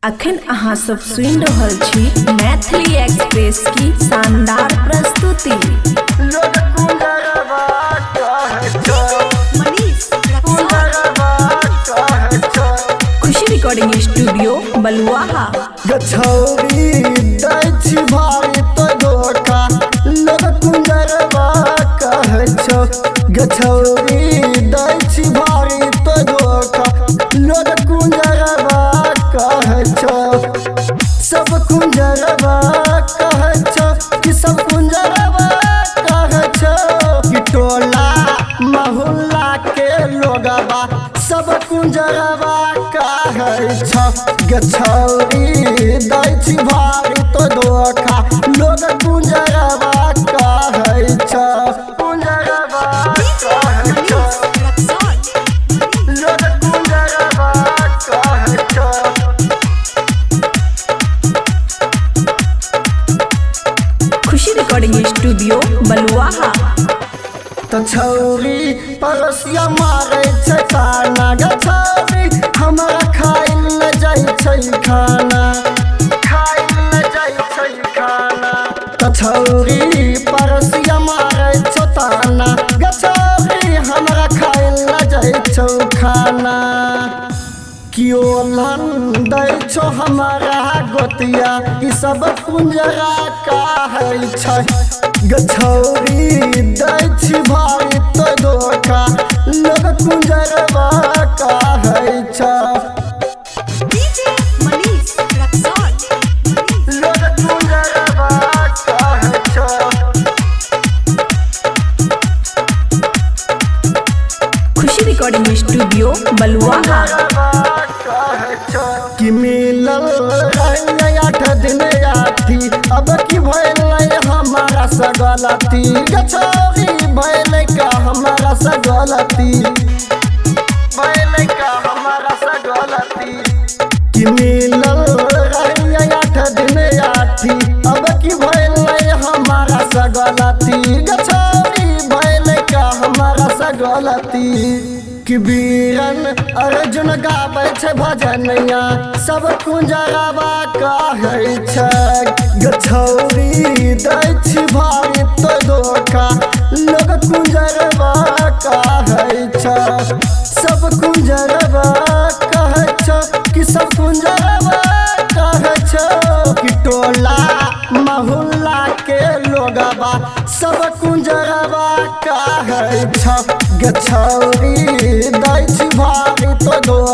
अखन अहाँ सब सुनि रहल छी मैथिली एक्सप्रेस की शानदार प्रस्तुति। लोग कुंजरवा कहै छौ, मनीष कुंजरवा कहै छौ। खुशी रिकॉर्डिंग स्टूडियो बलुआहा। गछौरी दै छी भारी तो धोखा, लोग कुंजरवा कहै छौ। गछौरी दै छी भारी तो धोखा, लोग कुंजरवा कहै छौ। सब कुंजरवा कहै छौ कि सब कुंजरवा कहै छौ कि टोला मोहल्ला के लोगवा सब कुंजरवा कहै छौ। गछौरी दै छी भारी तो धोखा, लोग कुंजरवा कहै छौ। कुंजरवा कहै छौ, लोग कुंजरवा कहै छौ। खुशी रिकॉर्डिंग स्टूडियो बलुआहा। त छौरी पड़ोसिया मारै छै ताना, गछौरी हमरा खाइल न जाइ छै खाना, खाइल न जाइ छै खाना। त छौरी पड़ोसिया मारै छौ ताना, गछौरी हमरा खाइल न जाइ छौ खाना। कियो लन दै छौ हमारा गोतिया, ई सब कुंजरा कहै छै। गछौरी दै छी भारी तो धोखा, लोग कुंजरवा कहै छै। लोग कुंजरवा कहै छौ। खुशी रिकॉर्डिंग स्टूडियो बलुआहा। कि मिलल रहै 8 दिन आठी, अब की भैलै हमारा से गलती। गछौरी भैलै का हमारा से गलती, भैलै का हमारा से गलती। कि मिलल रहै 8 दिन आठी, अब की भैलै हमारा से गलती। गछौरी भैलै का हमारा से गलती। कि बीरन अर्जुन गाबै छै भजनिया, सब कुंजरवा कहै छै। गछौरी दै छी भारी तो धोखा, लोग कुंजरवा कहै छै। सब कुंजरवा कहै छौ कि सब कुंजरवा कहै छौ कि टोला मोहल्ला के लोगवा सब कुंजरवा कहै छौ। गछौरी दै छी भारी तो धोखा।